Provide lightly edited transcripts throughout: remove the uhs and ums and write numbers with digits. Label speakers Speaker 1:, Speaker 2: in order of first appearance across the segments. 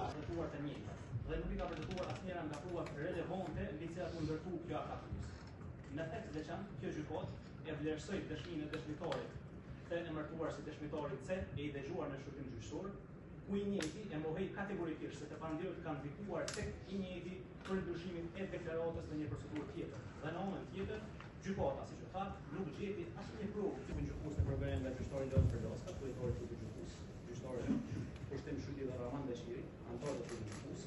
Speaker 1: Vërtetuar të njëjtat dhe nuk i ka vërtetuar asnjëra nga provat relevante mbi të cilat u ndërtu kjo aktakuzë. Në theks të veçantë, kjo gjykatë e vlerësoi dëshminë e dëshmitarit të emërtuar si dëshmitari C e i dëgjuar në shqyrtim gjyqësor, ku i njëjti e mohoi kategorikisht se të pandehurit kanë ndikuar tek i njëjti për ndryshimin e deklaratës në një procedurë tjetër. Dhe në anën tjetër, gjykata, siç u tha, nuk gjeti asnjë provë të gjykues të përbërë nga gjyqtari Leon Perlaska, kryetari i trupit gjykues, gjyqtarët Kushtim Shyti dhe Rrahman Beqiri, anëtarët e trupit gjykues,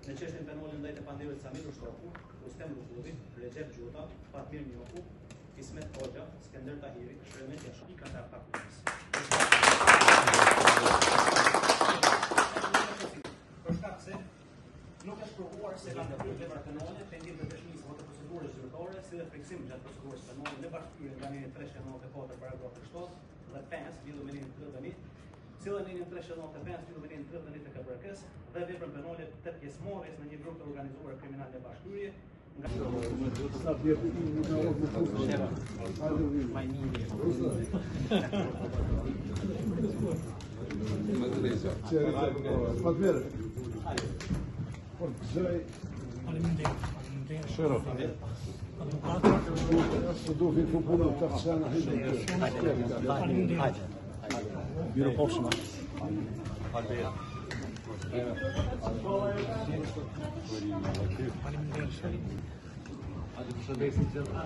Speaker 1: në çështjen penale ndaj të pandehurit Samir Lushtaku, Rustem Rugolli, Rexhep Gjota, Fatmir Mjaku, Ismet Hoxha, Skender Tahiri, Shremet Jashari, pikat e aktakuzës. Për shkak se nuk është provuar se kanë ndërprerë vepra penale, pengim të dëshmisë apo të procedurës zyrtare, si dhe frikësim gjatë procedurës penale në bashkëkrye nga neni 394 paragrafi 7 dhe 5 lidhur me nenin 31, si dhe nenin 395 lidhur me nenin 31 të KPRK-s dhe veprën penale të pjesëmarrjes në një grup të organizuar kriminal në bashkëkrye
Speaker 2: Sa vjetë i një në orë në fushë. Fatmir. Por gëzoj.
Speaker 3: Faleminderit. Faleminderit.
Speaker 2: Shëro. Së do fi fu punë të qenë
Speaker 3: Faleminderit.
Speaker 1: Mirupafshim.
Speaker 3: Faleminderit.
Speaker 1: Hajde, përshëndesim gjithë.